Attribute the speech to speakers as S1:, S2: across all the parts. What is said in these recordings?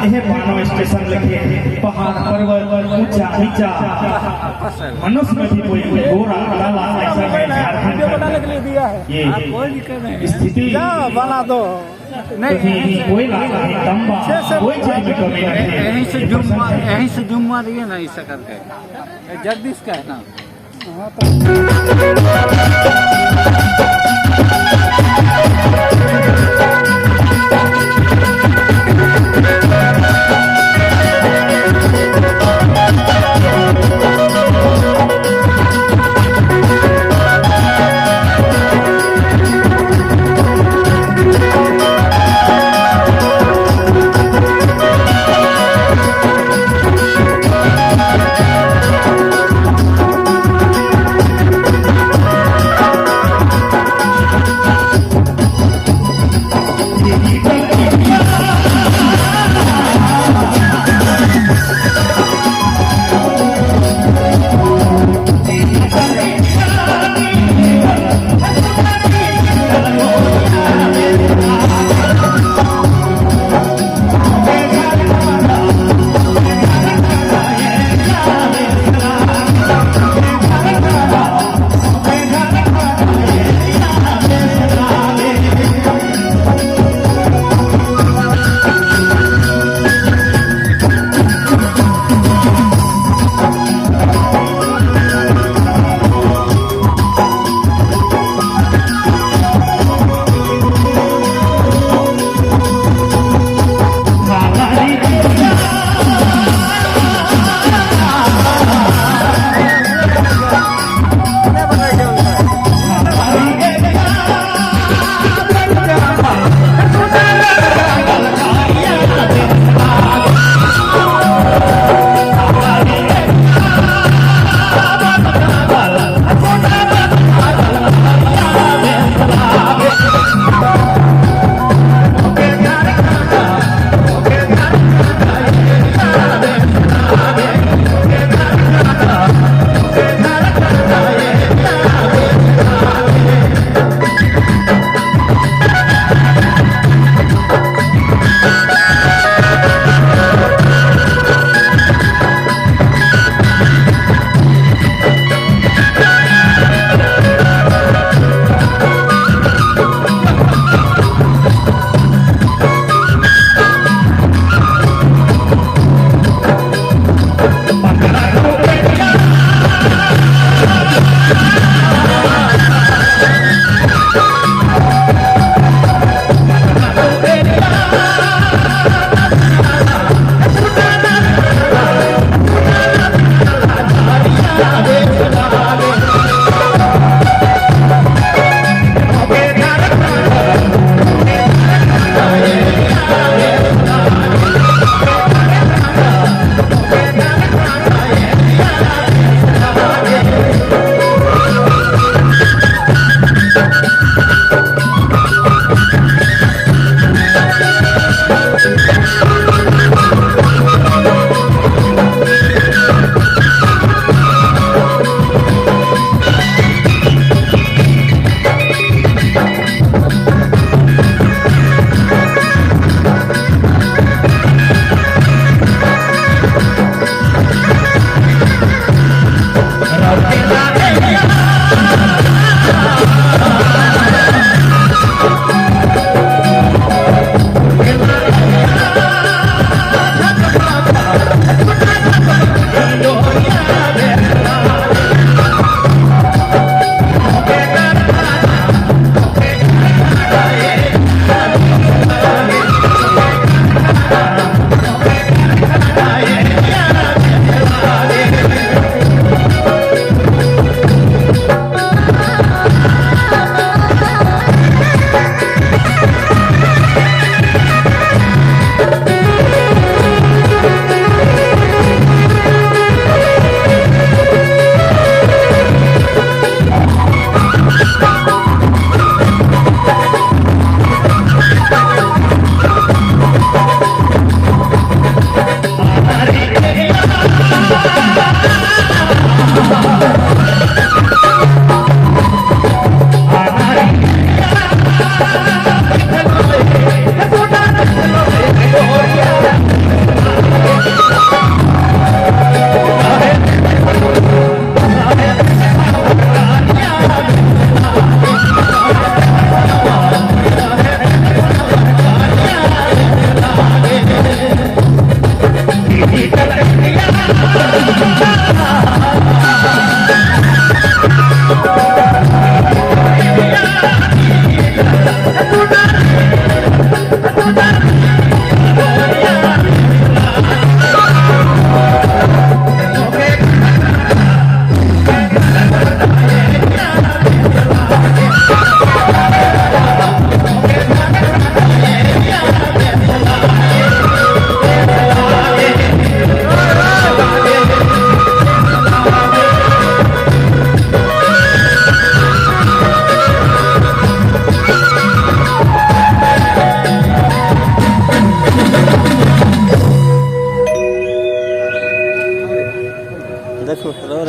S1: यह मानव स्टेशन लिखे पहाड़ पर्वत ऊंचा नीचा, मनुष्य में भी कोई गोरा काला, ऐसा है झारखंड
S2: वीडियो बनाने के लिए दिया है।
S1: ये
S3: कोई दिक्कत नहीं।
S1: स्थिति
S2: जा, बना दो।
S1: कहीं कोयला, कहीं तांबा, कोई चीज में कमी नहीं।
S3: यहीं से जूम मार, यहीं से जूम मारिए ना, ऐसा करके। ये जगदीश का है ना?
S2: हाँ तो।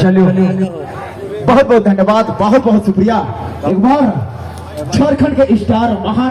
S4: चलिए, बहुत बहुत धन्यवाद, बहुत बहुत शुक्रिया। एक बार झारखंड के स्टार महान